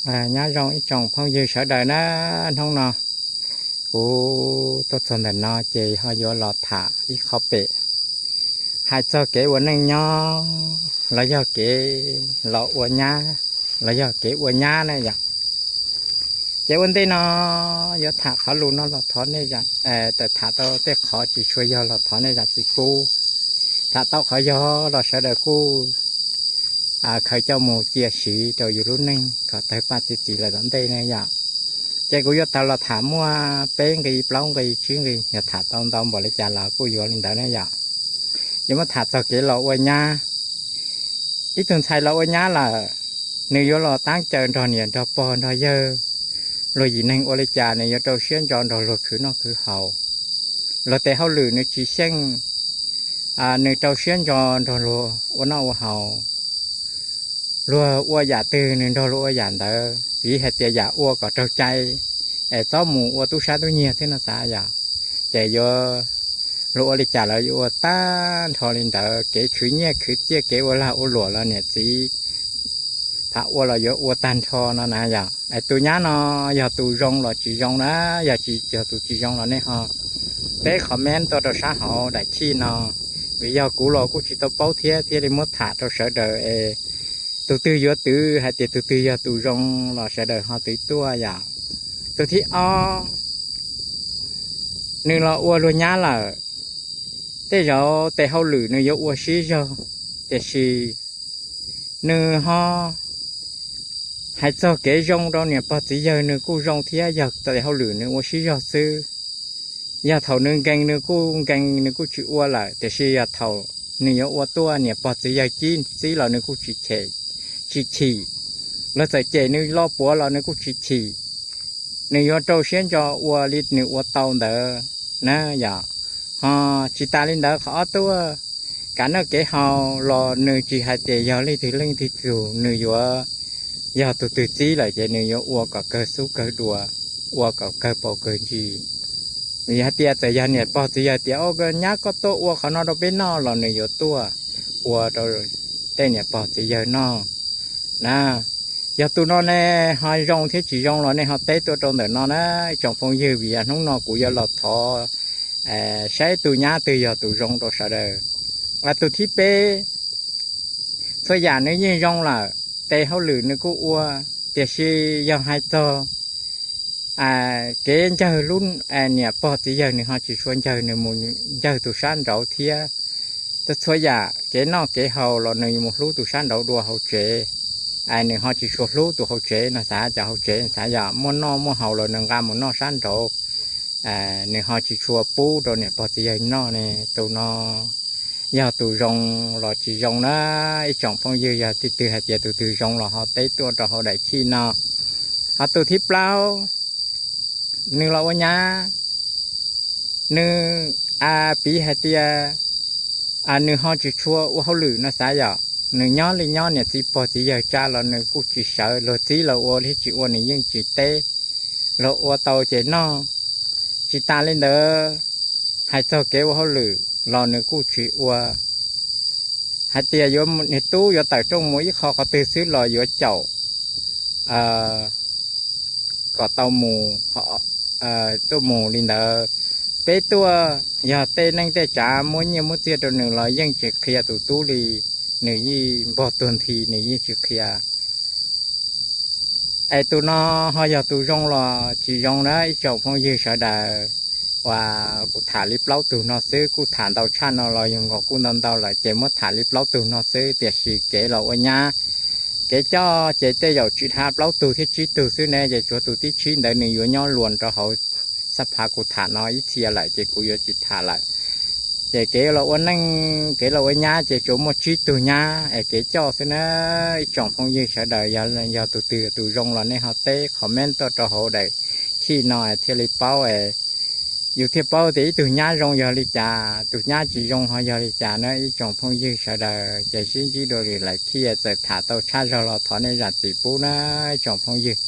Nyob zoo ib tsoom phooj ywg sawv daws na, hnub no kuv tuaj txog ntawm no ces ho yuav los tham ib qho pem hais txog kev ua neej nyob los yog kev los ua nyab los yog kev ua nyab na yom. Ces ua ntej no yuav tham qhov lus no los thov nej zam, tawm tham tau tej qhov tsis tshua yog los thov nej zam txim pub. Tham tau qhov yog los sawv daws kuj khaws coj mus cia siv rau yus lub neej kom tawg paj txi txiv lawm tom ntej ne yom. Ces kuv yuav tau los tham muaj peb nqi plaub nqi tsib nqi, yog tham tau ntau npaum li cas los kuj yuav li ntawd ne yom. Yuav muab tham txog kev los ua nyab. Ib tug ntxhais los ua nyab lawm, nws yuav los taab caw nrog niam nrog pog nrog yawg, luag yim neeg ua li cas nws yuav rau siab ntso nrog luag khwv noj khwv haus. Luag tes hauj lwm nws tsis xyeej, nws rau siab ntso nrog luag ua noj ua haus. Luag ua yam twg nws nrog luag ua yam ntawd, vim hais tias yam ua kom raug cai, es txhob mus ua tub sab tub nyiag thiab no xav yom. Ces yuav luag ua li cas lawv yuav ua tag nrho li ntawd, kev khwv nyiaj khwv txiaj kev ua lag ua luam los niam txiv phav ua los yuav ua tag nrho no na yom. Es tus nyab no yog tus zoo los tsis zoo na, yog tsis yog tus tsis zoo los nej ho teb comment tuaj rau sab hauv daim khij no, vim yog kuv los kuj tsis tau paub thiab thiaj li muab tham rau sawv daws es tus twg yuav twv hais tias tus twg yog tus zoo los sawv daws ho twv tuaj yom. Tus thib ob, nws los ua luag nyab lawm, tej zaum tes hauj lwm nws yuav ua sib zog, tiam sis nws ho hais txog kev zoo rau niam pog txiv yawg nws kuj zoo thiab, yog tes hauj lwm nws ua sib zog xwb. Yog thaum nws nkees nws kuj nkees nws kuj tsis ua lawm, tiam sis yog thaum nws yuav ua tuaj niam pog txiv yawg cib txib los nws kuj tsis chem, tsis chim. Luag txawm cem nws lo puav los nws kuj tsis chim. Nws yuav rau siab ntso ua li nws ua tau ntawd na yom. Ho tsis tas li ntawd qhov ob tuaj, kev noj kev haus los nws tsis hais tias yog leej twg leej twg tug, nws yuav yog tus twg txib lawm ces nws yuav ua kom kawg xub kawg dua, ua kom kawg paus kawg ntsis. Vim hais tias txawm yog niam pog txiv yawg tias, o, nyab koj tuaj ua qhov no rau peb noj los nws yuav tuaj ua rau tej niam pog txiv yawg noj na. Yog tus no ne ho zoo thiab tsis zoo los nej ho teb tuaj rau ntawm no na ib tsoom phooj ywg, vim yog hnub no kuv yuav los thov saib tus nyab twg yog tus zoo rau sawv daws. Tus thib peb, txhua yam nws yeej zoo lawm, tes hauj lwm nws kuj ua, tiam sis yog hais txog kev ncawg lub niam pog txiv yawg nws ho tsis tshua ncawg, nws mus ncawg tus sab nraud thiab. Txhua yam kev noj kev haus los nws mus hlub tus sab nraud dua hauv tsev, nws ho tsis tshua hlub tus hauv tsev no xav, cov hauv tsev xav yog muaj noj muaj haus los nws nqa mus noj sab nraud, nws ho tsis tshua pub rau niam pog txiv yawg noj ne. Tus no yog tus zoo los tsis zoo na ib tsoom phooj ywg, yog leej twg hais tias tus twg zoo los ho teb tuaj rau hauv daim khij no. Ho tus thib plaub, nws los ua nyab, nws piv hais tias nws ho tsis tshua ua hauj lwm no xav yom, nws nyob li nyob niam txiv pog txiv yawg tsa los nws kuj tsis sawv, luag txib los ua thiab tsis ua nws yeej tsis teb, luag ua tau ces noj. Tsis tas li ntawd, hais txog kev ua hauj lwm los nws kuj tsis ua. Hais tias yuav niag tub yuav tawm rooj mus ib qho qhov twg xwb los yuav caum kom tau mus, tuaj mus li ntawd. Peb tuaj yog tej neej tej tsav muab nyiaj muab txiaj rau nws los yeej tsis qhia tus tub li, nws yeej npog tuag nthi nws yeej tsis qhia. Es tus no ho yog tus zoo los tsis zoo na ib tsoom phooj ywg sawv daws. Uas kuv tham li plaub tug no xwb, kuj tham ntau tshaj no los yog nkaus kuj ntau ntau lawm, ces muab tham li plaub tug no xwb, tiam sis kev los ua nyab, kev coj ces tej zaum tsis dhau plaub tug thiab tsib tug xwb ne, ces tsuav tus thib tsib ntawd nws yuav nyob luas rau hauv xab phav kuv tham no ib txhia lawm ces kuv yuav tsis tham lawm. Ces kev los ua neej kev los ua nyab ces tsuas muaj tsib tug nyab es kev coj xwb na ib tsoom phooj ywg sawv daws, yog tus twg tus zoo los nej ho teb comment tuaj rau hauv daim khij no thiaj li paub, yus thiaj paub tias ib tug nyab zoo yog li cas, tus nyab tsis zoo ho yog li cas na ib tsoom phooj ywg sawv daws. Ces sib ntsib dua lwm daim khij, txawm tham tau tshaj zog los thov nej zam txim pub na ib tsoom phooj ywg.